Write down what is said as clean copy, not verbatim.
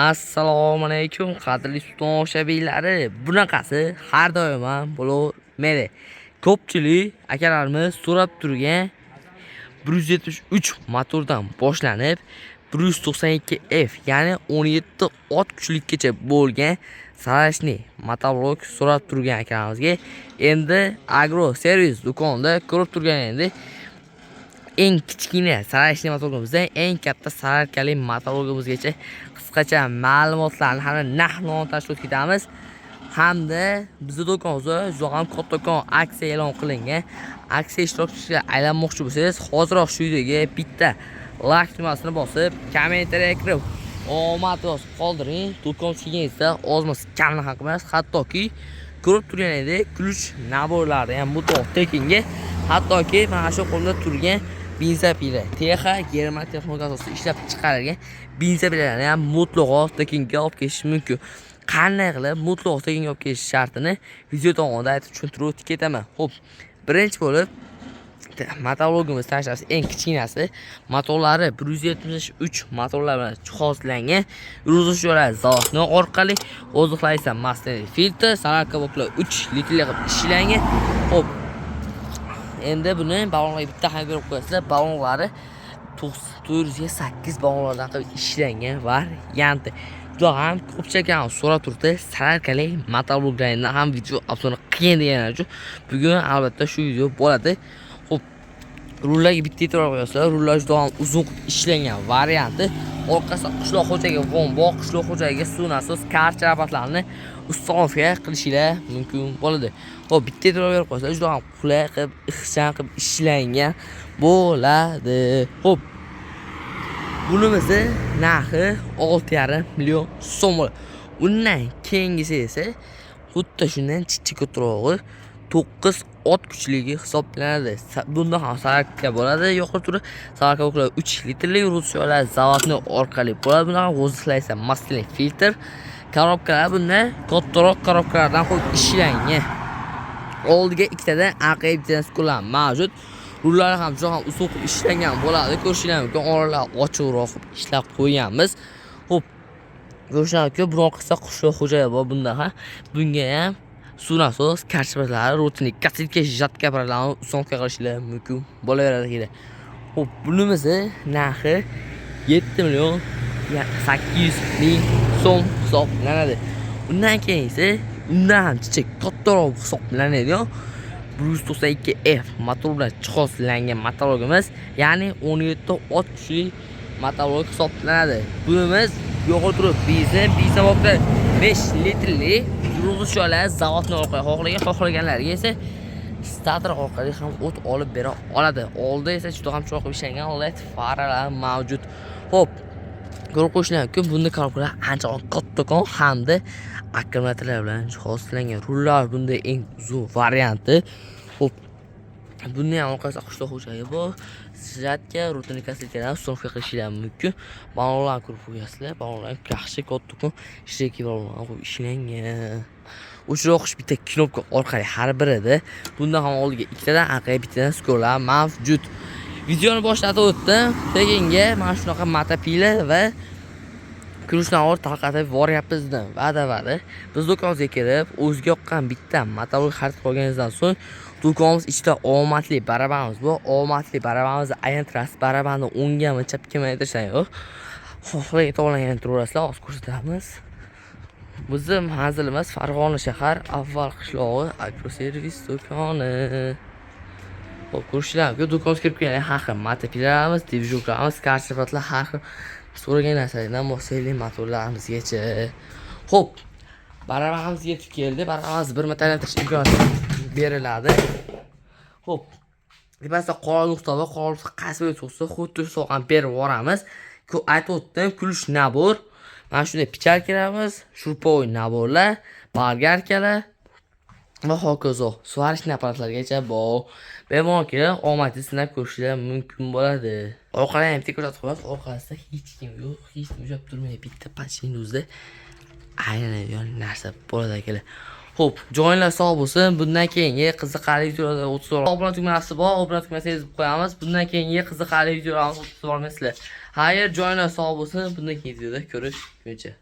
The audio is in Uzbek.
Assalomu alaykum, qadrli tomoshabinlari. Bunaqasi har doim ham bo'lavermaydi. Ko'pchilik akalarimiz so'rab turgan 173 motordan boshlanib 192 F, ya'ni 17 ot kuchlikkacha bo'lgan сварочный motoblok so'rab turgan akalarimizga endi Agro Servis do'konida ko'rib turgan endi eng kichkina сварочный motorimizdan eng katta солярка li motorimizgacha qisqacha ma'lumotlarni hamda narx-navoni tashkil o'tib ketamiz. Hamda bizni do'konimizda juda ham kattakon aksiya e'lon qilingan. Aksiya ishtirokchisiga aylanmoqchi bo'lsangiz, hoziroq shu videoga bitta like tugmasini bosib, kommentariyaga kirib omad yozib qoldiring. Do'kon kelganingizda ozmas kamini ham qilmaysiz, hattoki ko'rib turganingizdek ключ набор lari ham mutlaq tekinga, hattoki mana shu qo'lda turgan бензопила TX German texnologiyasi asosida ishlab chiqarilgan бензопила larni ham mutlaqo tekinga olib kelish mumkin. Qanday qilib mutlaqo tekinga olib kelish shartini video davomida aytib tushuntirib o'tib ketaman. Xo'p, birinchi bo'lib motoblogimiz tashlasi eng kichkinasi, motorlari 173 motorlar bilan jihozlangan, yurg'izish zavodni orqali, воздух lar esa масляный filtr, солярка boklar 3 litrli qilib ishlangan. Xo'p, endi buni ballonlarga bitta ham berib qo'yasizlar. Ballonlari 408 ballonlardan qilib ishlangan varianti. Juda ham ko'pchilik ham so'rab turibdi, солярка li motobloklarni ham video обзор qiyin deganlar uchun bugun albatta shu video bo'ladi. Xo'p, rullarga bitta e'tibor qo'yasizlar. Rullar juda ham uzun qilib ishlangan varianti. Orqasida qishloq xo'jaligi vombo, qishloq xo'jaligiga suv nasos, karcha apparatlarini установка qilishinglar mumkin bo'ladi. Xo'p, bitta e'tibor berib qo'yasizlar, juda ham qulay qilib, ixcham qilib ishlangan bo'ladi. Xo'p, bunimizni narxi 6,5 million so'm bo'ladi. Undan keyingisi esa xuddi shundan chichi kattaroqi 9 ot kuchligi hisoblanadi. Bunda ham солярка bo'ladi, yoqib turib, солярка 3 litrli ruschalar zavodni orqali bo'ladi. Bunda ham воздух lar esa масляный filtr. Коробка lar bunda kattaroq коробка lardan qo'yib ishlangan. Oldiga ikkitadan, orqaga bittadan skullar mavjud. Rullari ham juda ham uzun qilib ishlangan bo'ladi. Ko'rishinglar mumkin, oralar ochiqroq qilib ishlab qo'yganmiz. Xo'p, ko'rishinglar mumkin, bu orqasida qishloq xo'jaligi bor bunda ham. Bunga ham suv nasos, karchipatlari, ручник, косилка, жатка apparatlarini установка qilishlar mumkin bo'laveradi. Xo'p, bunimizni narxi 7 million 800 ming so'm hisoblanadi. Undan keyingisi undan ham kichik, kattaroq hisoblanadigan 192 F motor bilan jihozlangan motorimiz, ya'ni 17 ot kuchli motor hisoblanadi. Bunimiz yo'qol turib benzin, benzin boklar 5 litrli yurg'izuvchilar zavodni orqali xohlaganlarga esa starter orqali ham o't olib bera oladi. Oldi esa juda ham chiroyli ishlangan LED faralar mavjud. Xo'p, ko'rib qo'yishlar mumkin, bunda коробка lar ancha kattakon hamda akkumulyatorlar bilan jihozlangan. Rullar bunda eng uzun varianti. Xo'p, bunda ham orqasida qishloq xo'jaligi bor. Жатка, рутинный косилка larni установка qilishlar mumkin. Ballonlarni ko'rib qo'yasizlar. Ballonlar yaxshi kattakon shirki ballonlar qo'yib ishlangan. O'chirib yoqish bitta knopka orqali har birida. Bundan ham oldiga ikkitadan, orqaga bittadan skorlar mavjud. Videoni boshlatib o'tdim. Tekinga mana shunaqa мотопила va ключ набор tarqatib boryapmiz dedim. Va'da va'da. Biz do'konimizga kirib, o'ziga yoqqan bitta motoblok xarid qilganingizdan so'ng do'konimiz ichida omadli barabanimiz bor. Omadli barabanimizni aylantirasiz. Barabanni o'nggami, chapgami aylantirishdan yo'q. Xohlagan tomonga aylantiraveraverasizlar. Hozir ko'rsatamiz. Bizni manzilimiz Farg'ona shahar, Avval qishlog'i, Agroservis do'koni. Xo'p, ko'rishinglar mumkin. Do'konimizga kirib kelgan har xil мотопила larimiz, движок larimiz, karchifatlar, har xil so'ragan narsalardan bosaylik motorlarimizgacha. Xo'p, barabanimiz yetib keldi. Barabanimizni bir marta aylantirish imkoniyati beriladi. Xo'p, tepasida qora nuqta bor. Qora nuqta qaysi birga tug'sa, xuddi shu ham berib yuboramiz. Aytib o'tdim, ключ набор. Mana shunday печалка larimiz, шуруповой набор lar, болгарка lar va hokazo. Сварочный apparatlargacha bor. Bemalol kelib, omadli sinab ko'rishlar mumkin bo'ladi. Orqadan ham bitta ko'rsatib qo'yamiz. Orqasida hech kim yo'q, hech kim ushlab turmaydi. Bitta pachkani o'zida aylanadigan narsa bo'ladi, akalar. Xo'p, joyinglar sog' bo'lsin. Bundan keyingi qiziqarli videolarda 30 obuna tugmasi bor. Obuna tugmasini ezib qo'yamiz. Bundan keyingi qiziqarli videolarimizni o'tkazib olmaysizlar. Xayr, joyinglar sog' bo'lsin. Bundan keyingi videoda ko'rishguncha.